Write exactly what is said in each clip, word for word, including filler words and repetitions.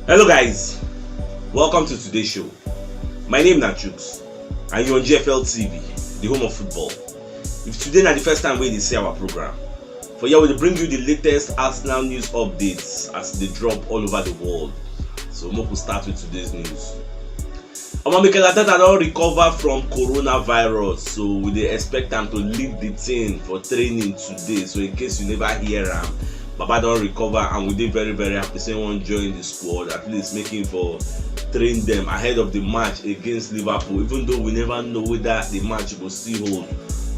Hello guys, welcome to today's show. My name na Chuks and you're on G F L T V, the home of football. If today na the first time wey you dey see our program, for here we dey bring you the latest Arsenal news updates as e dey drop all over the world. So make we start with today's news. Omo, Mikel Arteta don recover from coronavirus, so we dey expect am to lead the team for training today. So in case you never hear am, Baba don recover and we dey very very happy say he wan join the squad, at least make him for train them ahead of the match against Liverpool, even though we never know whether the match go still hold,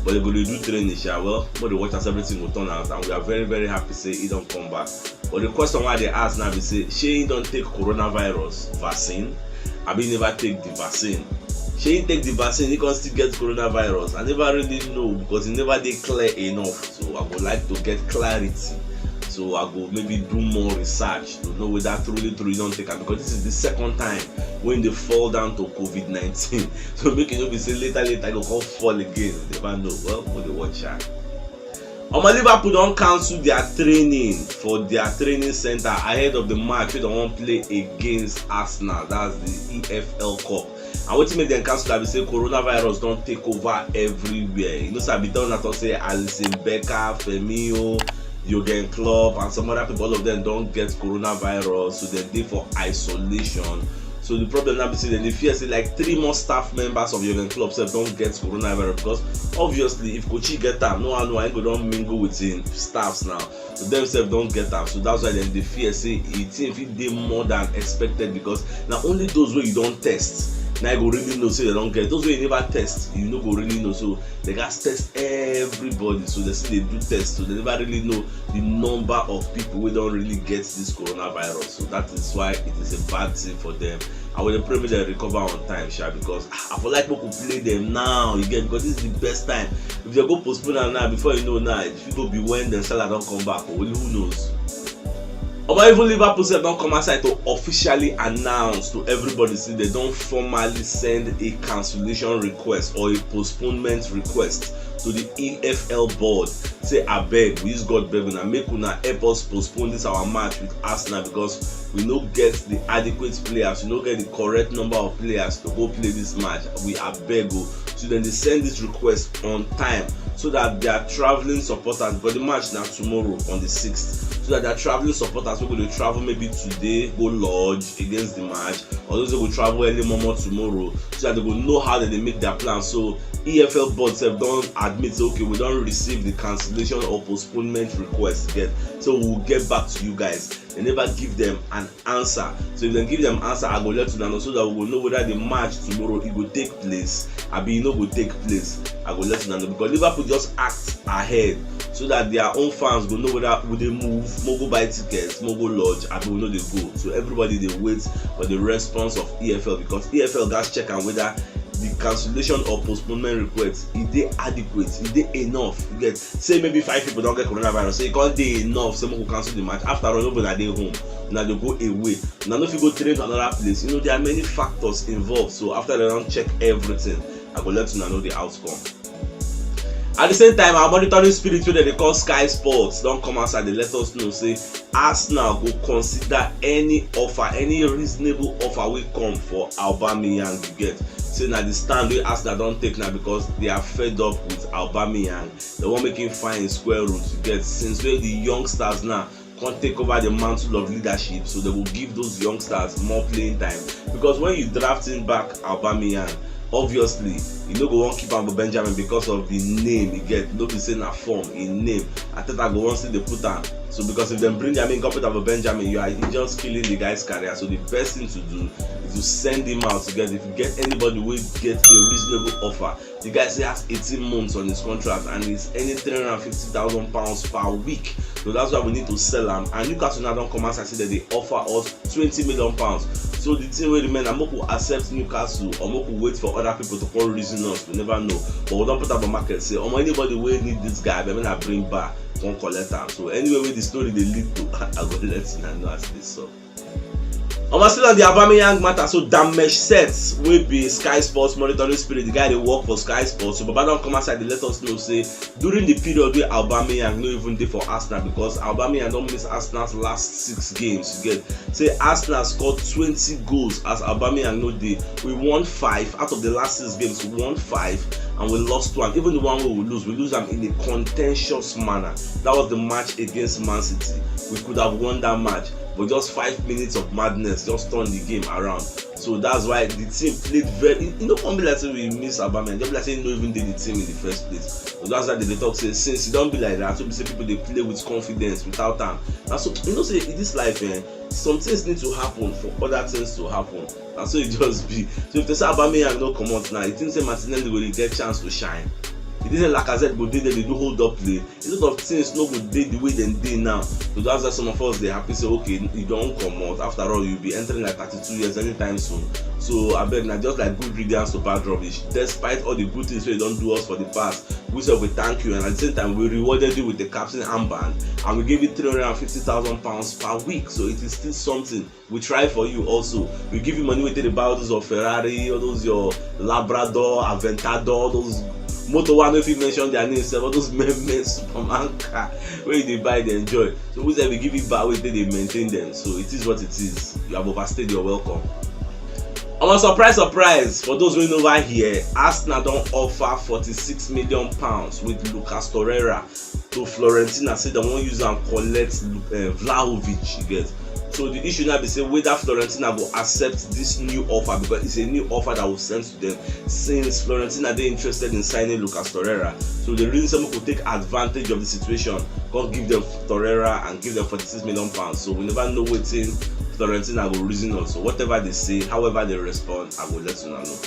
but they go dey do training sha. Well, make dey watch as everything go turn out, and we are very very happy say he don come back. But the question wey I dey ask now be say, shey he don take coronavirus vaccine? Abi he never take the vaccine? Shey he take the vaccine, he come still get coronavirus? I never really know because he never dey clear enough. So I go like to get clarity. So I go maybe do more research to know whether truly truly he don take am, because this is the second time wey he dey fall down to COVID nineteen. So make e no be say later later he go come fall again. You never know. Well, we dey watch am. Omo, Liverpool don cancel their training for their training center ahead of the match wey dem wan play against Arsenal. That's the E F L Cup. And wetin make dem cancel am be say coronavirus don take over everywhere. You know say I bin tell una talk say Alisson Becker, Firmino, Jurgen Klopp and some other people, all of them don get coronavirus, so dem dey for isolation. So the problem now be say dem dey fear say like three more staff members of Jurgen Klopp sef don get coronavirus, because obviously if Kochi get am, no one know, I go don mingle with him staffs now. So dem sef don get am, so that's why dem dey fear say e thing fit dey more than expected, because na only those wey you don test na you go really know say dem don get. Those wey you never test, you no go really know. So they gats test everybody, so they still dey do test, so they never really know the number of people wey don really get this coronavirus. So that is why it is a bad thing for them. I will pray make dem recover on time sha, because ah, I for like make we play them now, you get, because this is the best time. If they go postpone am now, before you know now, it fit go be when dem Salah don come back, or who knows. Omo, even Liverpool sef don come outside to officially announce to everybody say they don formally send a cancellation request or a postponement request to the E F L board. Say, abeg, we use God beg una, make una help us postpone this our match with Arsenal, because we no get the adequate players, we no get the correct number of players to go play this match. We abeg o. So then they send this request on time so that their traveling supporters, because the match na tomorrow on the sixth, so that their traveling supporters wey go dey travel maybe today go lodge against the match, or those wey go travel early momo tomorrow, so that they go know how dem dey make their plans. So E F L board sef don admit say, okay, we don receive the cancellation or postponement request, get, so we will get back to you guys. They never give them an answer. So if dem give them answer, I go let una know, so that we go know whether the match tomorrow e go take place abi e no go take place. I go let una know, because Liverpool just act ahead so that their own fans go know whether we dey move, mo go buy tickets, mo go lodge, abi we no dey go. So everybody dey wait for the response of E F L, because E F L gats check am whether the cancellation or postponement request e dey adequate, e dey enough. You get, say maybe five people don get coronavirus, say e come dey enough say make we cancel the match. After all, nobody dey home, una dey go away, una no fit go train to another place. You know, there are many factors involved. So after dem don check everything, I go let una know the outcome. At the same time, our monitoring spirit wey dem dey call Sky Sports don come outside dey let us know say Arsenal go consider any offer, any reasonable offer wey come for Aubameyang. You get, say na the stand wey Arsenal don take now, because they are fed up with Aubameyang. They wan make him find him square root. You get, since wey the youngsters now come take over the mantle of leadership, so they go give those youngsters more playing time, because when you drafting back Aubameyang, obviously you no go wan keep am for Benjamin because of the name he get. No be say na form, him name. Arteta go wan still dey put am. So because if dem bring am in, come put am for Benjamin, you are just killing the guy's career. So the best thing to do is to send him out. You get, if you get anybody wey get a reasonable offer, the guy still has eighteen months on his contract and he's earning three hundred and fifty thousand pounds per week. So that's why we need to sell am. And Newcastle now don come outside say dem dey offer us twenty million pounds. So the thing wey remain na make we accept Newcastle or make we wait for other people to come reason us. We never know. But we don put am for market say, omo, anybody wey need this guy, abeg make una bring bar, come collect am. So anyway wey the story dey lead to, I go let una know as e dey sup. Omo, still on the Aubameyang matter, so Damesh Seth, wey be Sky Sports monitoring spirit, the guy dey work for Sky Sports, so Baba don come outside dey let us know say during the period wey Aubameyang no even dey for Arsenal, because Aubameyang don miss Arsenal's last six games, you get, say Arsenal scored twenty goals as Aubameyang no dey. We won five out of the last six games, we won five and we lost one. Even the one wey we lose, we lose am in a contentious manner. That was the match against Man City. We could have won that match, but just five minutes of madness just turned the game around. So that's why the team played very. E no come be like say we miss Aubameyang. Just be like say he no even dey the team in the first place. So that's why they dey talk say since e don be like that, so be say people dey play with confidence without am. Na so you know say in this life, eh, some things need to happen for other things to happen. Na so e just be. So if they say Aubameyang no comot now, you think say Martinelli go dey get chance to shine? You think say Lacazette go dey there dey do hold up play? A lot of things no go dey the way dem dey now. So that's why some of us dey happy say, okay, you don comot. After all, you be entering like thirty-two years anytime soon. So abeg, na just like good riddance to bad rubbish. Despite all the good things wey you don do us for the past, we sef we thank you, and at the same time we rewarded you with the captain armband, and we give you three hundred and fifty thousand pounds per week. So it is still something. We try for you also. We give you money wey take dey buy all those your Ferrari, all those your Labrador, Aventador, all those motor one wey fit mention their name sef, all those men men Superman car wey you dey buy dey enjoy. So we sef we give you back wey take dey maintain them. So it is what it is. You have overstayed your welcome. Omo, surprise surprise, for those wey never hear, Arsenal don offer forty-six million pounds with Lucas Torreira to Fiorentina, say dem wan use am collect uh, Vlahovic, you get. So the issue now be say whether Fiorentina go accept this new offer, because it's a new offer that was sent to them since Fiorentina dey interested in signing Lucas Torreira. So the reason say make we take advantage of the situation, come give them Torreira and give them forty-six million pounds. So we never know wetin Fiorentina go reason on. So whatever they say, however they respond, I go let una know.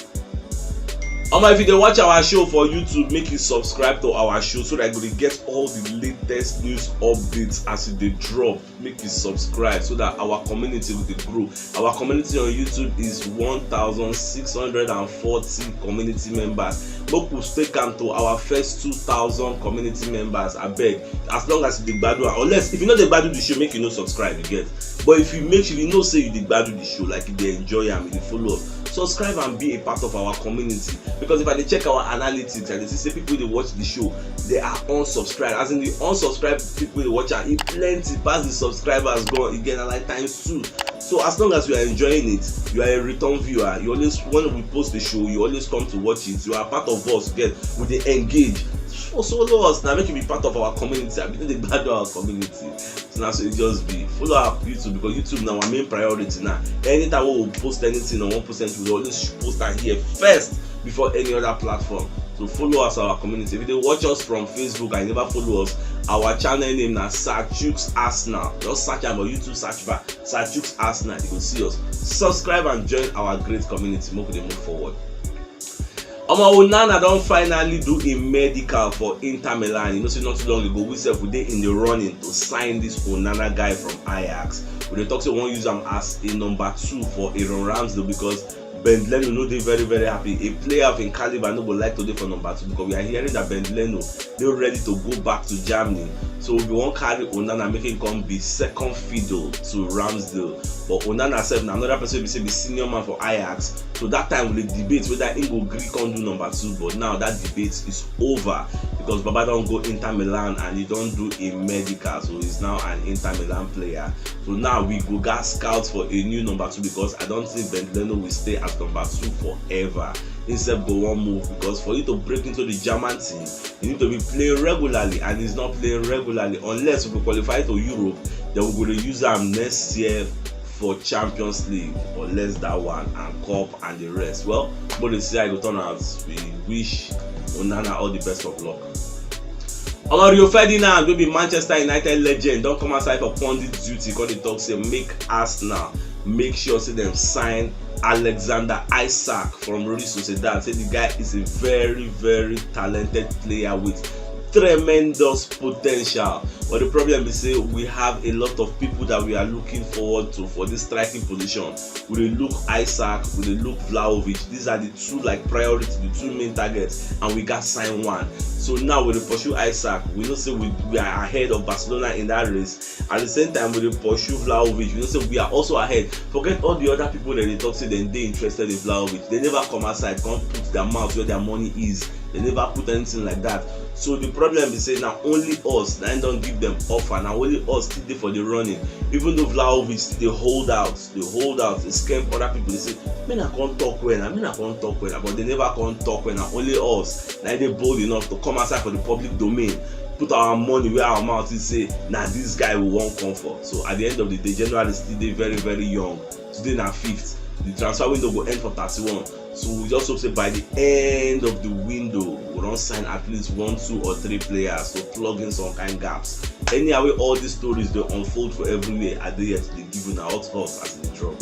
Omo, if you dey watch our show for YouTube, make you subscribe to our show so that you go dey get all the latest news updates as e dey drop. Make you subscribe so that our community go dey grow. Our community on YouTube is one thousand six hundred and forty community members. Make we take am to our first two thousand community members, abeg. As long as you dey gbadu am, unless if you no dey gbadu the show, make you no subscribe, you get. But if you make sure you know say you dey gbadu the show, like you dey enjoy am, you dey follow us, subscribe and be a part of our community. Because if I dey check our analytics, I dey see say people wey dey watch the show, they are unsubscribed. As in, the unsubscribed people wey dey watch am, e plenty pass the subscribers gone. E get na like times two. So as long as you are enjoying it, you are a return viewer. You always, when we post the show, you always come to watch it. You are part of us. Get, we dey engage. So follow us now, make you be part of our community. I be dey gbadu our community. So na so e just be. Follow our YouTube, because YouTube na our main priority now. Anytime wey we post anything or wan post anything, we always post am here first before any other platform. So follow us, our community. If you dey watch us from Facebook and you never follow us, our channel name na Sir Chuks Arsenal. Just search am for YouTube search bar, Sir Chuks Arsenal. You go see us. Subscribe and join our great community. Make we dey move forward. Omo, Onana don finally do a medical for Inter Milan. You know say not too long ago, we sef we dey in the running to sign this Onana guy from Ajax. We dey talk say we wan use am as a number two for Aaron Ramsdale, because Bernd Leno no dey very very happy. A player of im caliber no go like to dey for number two, because we are hearing that Bernd Leno dey ready to go back to Germany. So we wan carry Onana make him come be second fiddle to Ramsdale. But Onana sef na another person wey be say be senior man for Ajax. So that time we dey debate whether him go gree come do number two, but now that debate is over because Baba don go Inter Milan and he don do a medical, so he's now an Inter Milan player. So now we go gats scout for a new number two, because I don't think Bernd Leno will stay as number two forever. He sef go wan move, because for you to break into the German team, you need to be playing regularly, and he's not playing regularly. Unless we go qualify to Europe, then we go dey use am next year for Champions League, unless that one and cup and the rest. Well, but they say I go turn out. We wish Onana all the best of luck. Omo, Rio Ferdinand, wey be Manchester United legend, don come outside for pundit duty, come dey talk say make Arsenal make sure say dem sign Alexander Isak from Real Sociedad. Say the guy is a very very talented player with tremendous potential. But the problem is say we have a lot of people that we are looking forward to for this striking position. We dey look Isak, we dey look Vlahovic. These are the two, like, priority, the two main targets, and we got sign one. So now we dey pursue Isak. We know say we, we are ahead of Barcelona in that race. At the same time, we dey pursue Vlahovic. We know say we are also ahead. Forget all the other people that they talk say they dey interested in Vlahovic. They never come outside, come put their mouth where their money is. They never put anything like that. So the problem is say na only us, na im don give them offer. Na only us still dey for the running. Even though Vlahovic still dey hold out, dey hold out, dey scam other people. They say, "Me na come talk well, na me na come talk well," but they never come talk well. Na only us, na dey bold enough to come outside for the public domain, put our money where our mouth is, say na this guy we wan come for. So at the end of the day, January still dey very, very young. Today na fifth. The transfer window go end for thirty-one. So we just hope say by the end of the window, we don sign at least one, two, or three players to plug in some kind gaps. Anyhow wey all these stories dey unfold for everywhere, I dey here to dey give una hot hot as e dey drop.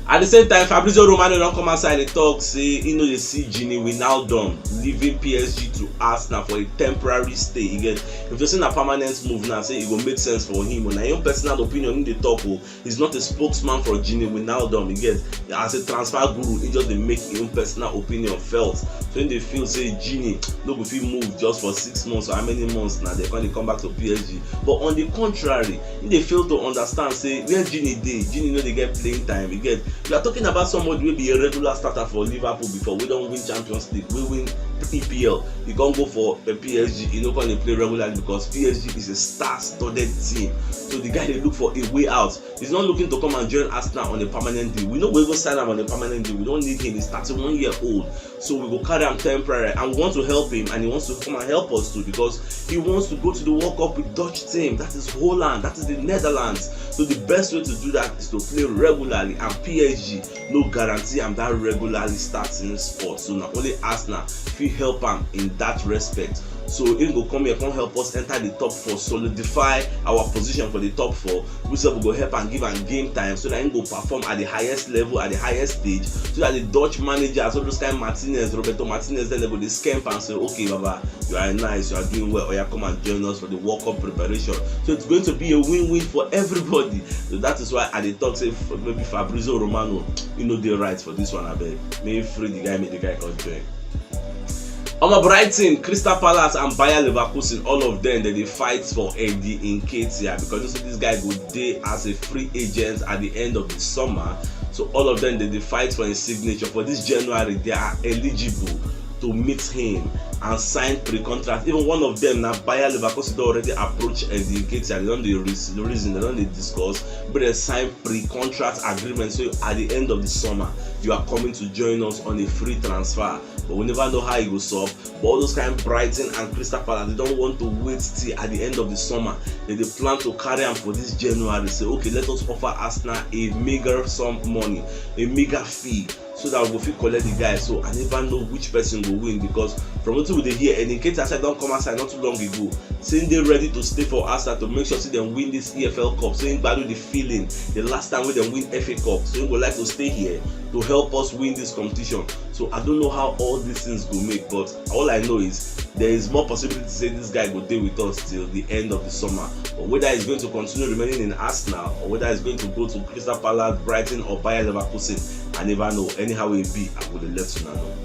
At the same time, Fabrizio Romano don come outside dey talk say he no dey see Gini Wijnaldum leaving P S G to Arsenal for a temporary stay. He get, if you say na permanent move now, say e go make sense for him. Na him personal opinion he dey talk o. He's not a spokesman for Gini Wijnaldum. He get, as a transfer guru, he just dey make him personal opinion felt. So he dey feel say Gini no go fit move just for six months or how many months now. They come dey come back to P S G. But on the contrary, he dey fail to understand say where Gini dey, Gini no dey get playing time. He get, we are talking about somebody wey be a regular starter for Liverpool before, wey don win Champions League, wey win E P L. He come go for a P S G. He no come dey play regularly because P S G is a star-studded team. So the guy dey look for a way out. He's not looking to come and join Arsenal on a permanent deal. We no go even sign him on a permanent deal. We don't need him. He's thirty-one year old. So we go carry him temporary, and we want to help him, and he wants to come and help us too, because he wants to go to the World Cup with Dutch team. That is Holland. That is the Netherlands. So the best way to do that is to play regularly, and P S G no guarantee him that regularly starting spot. So na only Arsenal fit help him in that respect. So he go come here, come help us enter the top four, solidify our position for the top four. We sef go help and give am game time so that he go perform at the highest level, at the highest stage, so that the Dutch managers, all those kind Martinez, Roberto Martinez, then they go dey scamp and say, "Okay, Baba, you are nice, you are doing well. Oya, come and join us for the World Cup preparation." So it's going to be a win-win for everybody. So that is why I dey talk say f- maybe Fabrizio Romano, you know, dey right for this one. Abeg, may he free the guy, make the guy come join. Omo, Brighton, Crystal Palace and Bayer Leverkusen, all of them, they dey fight for Eddie Nketiah, because you see this guy go dey as a free agent at the end of the summer. So all of them, they dey fight for his signature. For this January, they are eligible to meet him and sign pre-contract. Even one of them, now Bayer Leverkusen, don already approach Eddie Nketiah. They don dey reas- reason, they don dey discuss, but they sign pre-contract agreement. So at the end of the summer, you are coming to join us on a free transfer. But we never know how e go solve. But all those kind Brighton and Crystal Palace, they don't want to wait till at the end of the summer. They dey plan to carry him for this January. Say, "Okay, let us offer Arsenal a mega sum money, a mega fee, so that we go fit collect the guy." So I never know which person go win, because from wetin we dey hear, Eddie Nketiah sef don come outside not too long ago, saying they ready to stay for Arsenal to make sure say dem win this E F L Cup. So he gbadun the feeling the last time wey dem win F A Cup. So he go like to stay here to help us win this competition. So I don't know how all these things go make, but all I know is there is more possibility to say this guy go dey with us till the end of the summer. But whether he's going to continue remaining in Arsenal or whether he's going to go to Crystal Palace, Brighton, or Bayer Leverkusen, I never know. Anyhow it be, I go dey let una know.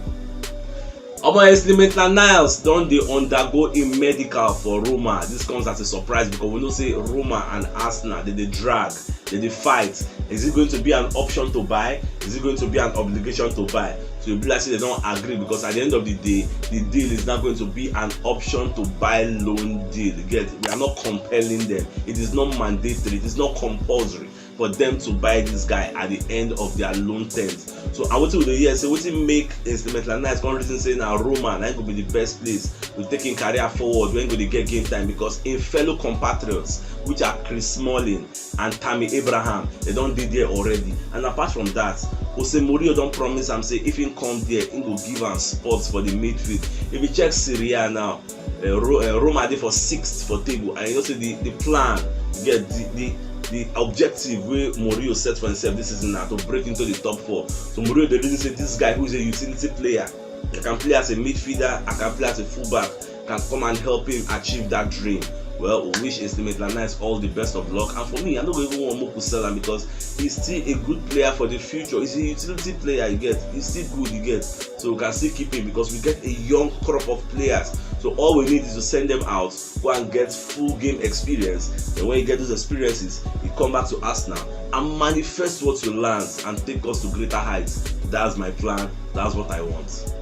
Omo, Ainsley Maitland-Niles don dey undergo im medical for Roma. This comes as a surprise because we know say Roma and Arsenal, they dey drag, they dey fight. Is it going to be an option to buy? Is it going to be an obligation to buy? So e be like say they don agree, because at the end of the day, the deal is not going to be an option to buy loan deal. You get? We are not compelling them. It is not mandatory. It is not compulsory for them to buy this guy at the end of their loan terms. So I want to hear say wetin make Ainsley Maitland-Niles come reason say na Roma na go be the best place to take him career forward when go dey get game time, because him fellow compatriots, which are Chris Smalling and Tammy Abraham, they don dey there already. And apart from that, Jose Mourinho don promise am say if he come there, he go give am spots for the midfield. If you check Serie A now, uh, Ro- uh, Roma dey for sixth for table, and you know say the the plan, you get the the the objective wey Mourinho set for himself this season na to break into the top four. So Mourinho dey reason say this guy, who is a utility player, I can play as a midfielder, I can play as a fullback, can come and help him achieve that dream. Well, we wish Insigne Maitland-Niles all the best of luck. And for me, I no go even want make we sell am because he's still a good player for the future. He's a utility player, you get. He's still good, you get. So we can still keep him because we get a young crop of players. So all we need is to send them out, go and get full game experience. And when you get those experiences, you come back to Arsenal and manifest what you learn and take us to greater heights. That's my plan. That's what I want.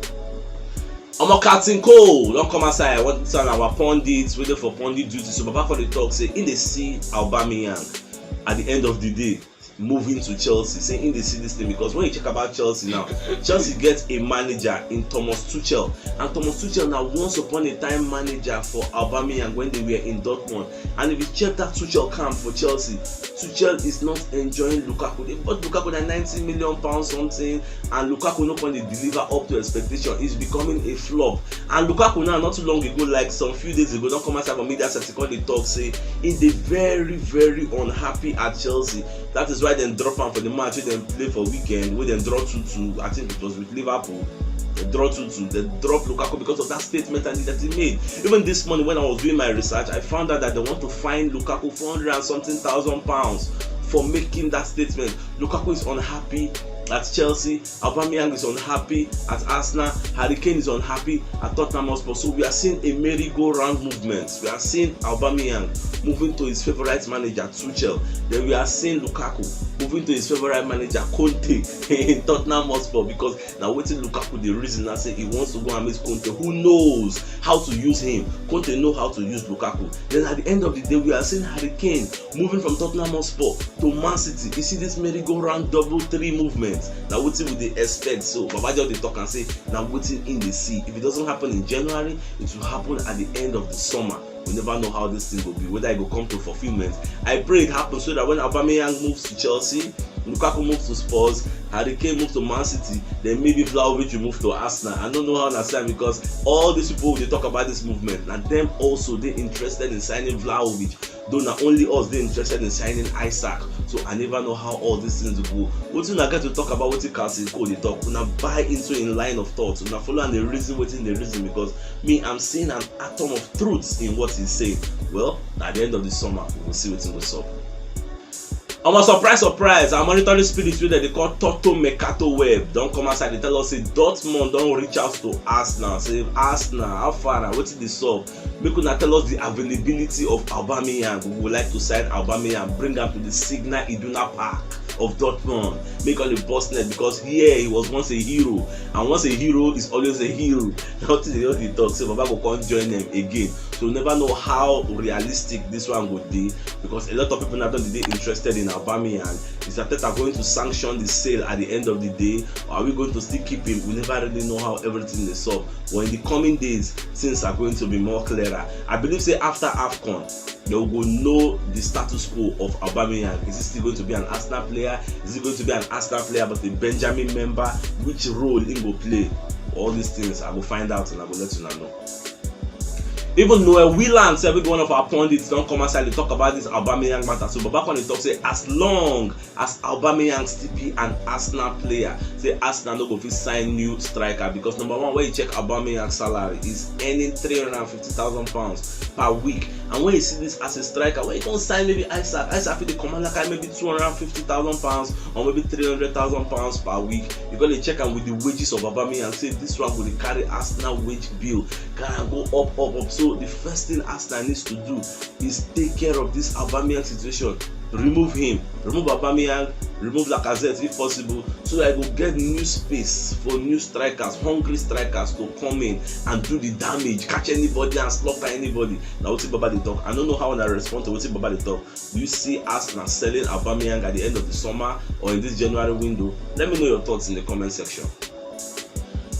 Omo, Captain Cole don come outside. I want to tell our pundits, waiting for pundit duty. So Baba come dey talk say he dey see Aubameyang at the end of the day moving to Chelsea. Say he dey see this thing because when you check about Chelsea now, Chelsea get a manager in Thomas Tuchel, and Thomas Tuchel na once upon a time manager for Aubameyang when they were in Dortmund. And if you check that Tuchel camp for Chelsea, Tuchel is not enjoying Lukaku. They bought Lukaku at ninety million pounds something, and Lukaku no come dey deliver up to expectation. He's becoming a flop. And Lukaku now, not too long ago, like some few days ago, don come outside for media center, come dey talk say he dey very, very unhappy at Chelsea. That is why dem drop am for the match wey dem play for weekend, wey dem draw two two. I think it was with Liverpool. They draw two two. They drop Lukaku because of that statement that he made. Even this morning when I was doing my research, I found out that they want to fine Lukaku four hundred and something thousand pounds for making that statement. Lukaku is unhappy at Chelsea. Aubameyang is unhappy at Arsenal. Harry Kane is unhappy at Tottenham Hotspur. So we are seeing a merry-go-round movement. We are seeing Aubameyang moving to his favorite manager, Tuchel. Then we are seeing Lukaku moving to his favorite manager, Conte, in Tottenham Hotspur, because na wetin Lukaku dey reason now, say he wants to go and meet Conte, who knows how to use him. Conte know how to use Lukaku. Then at the end of the day, we are seeing Harry Kane moving from Tottenham Hotspur to Man City. You see this merry-go-round double three movement. Na wetin we dey expect. So Baba just dey talk and say na wetin he dey see. If it doesn't happen in January, it will happen at the end of the summer. We never know how this thing go be, whether it go come to fulfillment. I pray it happens so that when Aubameyang moves to Chelsea, Lukaku moves to Spurs, Harry Kane moves to Man City, then maybe Vlahovic will move to Arsenal. I don't know how na sign, because all these people dey talk about this movement, na them also dey interested in signing Vlahovic. Though na only us dey interested in signing Isak, so I never know how all these things go. Wetin una get to talk about wetin Captain Cole dey talk? Una buy into him line of thought. Una follow and dey reason wetin dey reason, because me, I'm seeing an atom of truth in what he's saying. Well, at the end of the summer, we will see wetin go sup. Omo, surprise, surprise, our monitoring spirit wey dem dey call Toto Mercato Web don come outside dey tell us say Dortmund don reach out to Arsenal. Say, "Arsenal, how far na? Wetin dey sup? Make una tell us the availability of Aubameyang. We would like to sign Aubameyang, bring am to the Signal Iduna Park of Dortmund. Make all the boss net, because here he was once a hero, and once a hero is always a hero." Nothing dey just dey talk say Baba go come join them again. So we never know how realistic this one go dey, because a lot of people now don dey interested in Aubameyang. Is Arteta going to sanction the sale at the end of the day, or are we going to still keep him? We never really know how everything dey sup. But in the coming days, things are going to be more clearer. I believe say after AFCON, they will go know the status quo of Aubameyang. Is he still going to be an Arsenal player? Is he going to be an Arsenal player but a Benjamin member? Which role he go play? All these things I go find out and I go let you know. Even Noel Whelan, every one of our pundits don come outside dey talk about this Aubameyang matter. So Baba come dey talk say as long as Aubameyang still be an Arsenal player, say Arsenal no go fit sign new striker, because number one, when you check Aubameyang salary, is earning three hundred and fifty thousand pounds per week. And when you see this as a striker, when you come sign maybe Isak, Isak fit dey come out like maybe two hundred and fifty thousand pounds or maybe three hundred thousand pounds per week. You go dey check am with the wages of Aubameyang, say this one go dey carry Arsenal wage bill, carry am go up, up, up. So the first thing Arsenal needs to do is take care of this Aubameyang situation. Remove him, remove Aubameyang, remove Lacazette if possible, so that I go get new space for new strikers, hungry strikers to come in and do the damage, catch anybody and slaughter anybody. Na wetin Baba dey talk. I no know how una respond to wetin Baba dey talk. Do you see Arsenal selling Aubameyang at the end of the summer or in this January window? Let me know your thoughts in the comment section.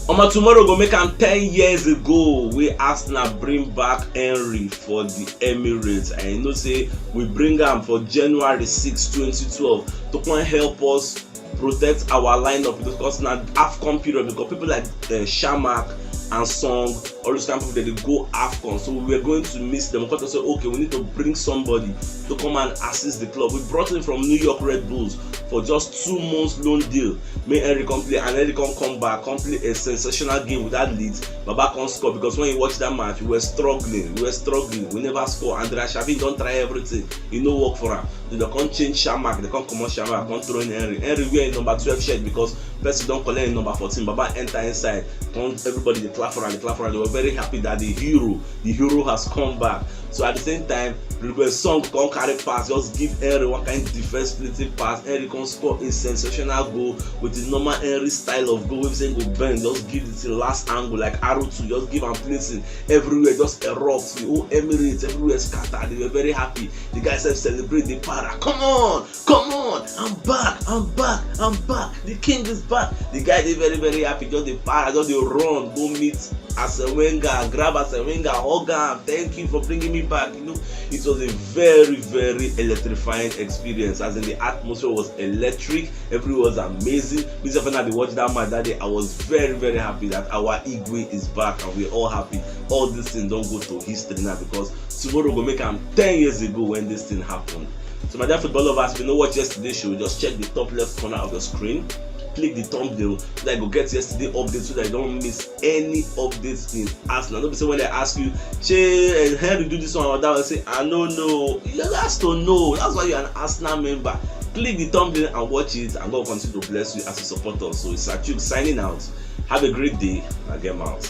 Omo, tomorrow go make am ten years ago wey Arsenal bring back Henry for the Emirates. And you know say we bring am for January six, twenty twelve, to come help us protect our lineup, because na AFCON period, because people like uh, Shamak, and Song, all those kind of people, they go AFCON. So we were going to miss them. We thought, say, okay, we need to bring somebody to come and assist the club. We brought him from New York Red Bulls for just two months loan deal. Make Henry come play, and Henry come come back, come play a sensational game with that Leeds. Baba come score, because when you watch that match, we were struggling, we were struggling, we never score. Andrea Xavi don try everything, e no work for am. They come change Shamrock, they come comot Shamrock, come throw in Henry. Henry wear number twelve shirt because person don collect number fourteen. Baba enter inside, come, everybody dey clap for am, dey clap for am. They were very happy that the hero, the hero has come back. So at the same time, Ruben Song come carry pass, just give Henry one kind defense splitting pass. Henry come score a sensational goal with the normal Henry style of goal. We've seen go bend, just give the last angle like arrow to, just give am placing everywhere, just erupt. The whole Emirates, everywhere scattered. They were very happy. The guy said, "Celebrate the para. Come on, come on. I'm back, I'm back, I'm back. The king is back." The guy dey very, very happy. Just the para, just the run, go meet Arsene Wenger, grab Arsene Wenger, hug am, "Thank you for bringing me back." You know, it was a very, very electrifying experience. As in, the atmosphere was electric, everyone was amazing. Me sef, when I dey watch that match that day, I was very, very happy that our Igwe is back, and we're all happy. All these things don go to history now, because tomorrow go make am ten years ago when this thing happened. So my dear football lovers, if you no watch yesterday show, just check the top left corner of your screen, click the thumbnail so that you go get yesterday update, so that you don't miss any updates in Arsenal. No be say when I ask you, "Shey, eh, Henry do this one or that one?" Say, "I no know." You have to know. That's why you're an Arsenal member. Click the thumbnail and watch it, and God continue to bless you as you support us. So it's Achuk signing out. Have a great day. I get out.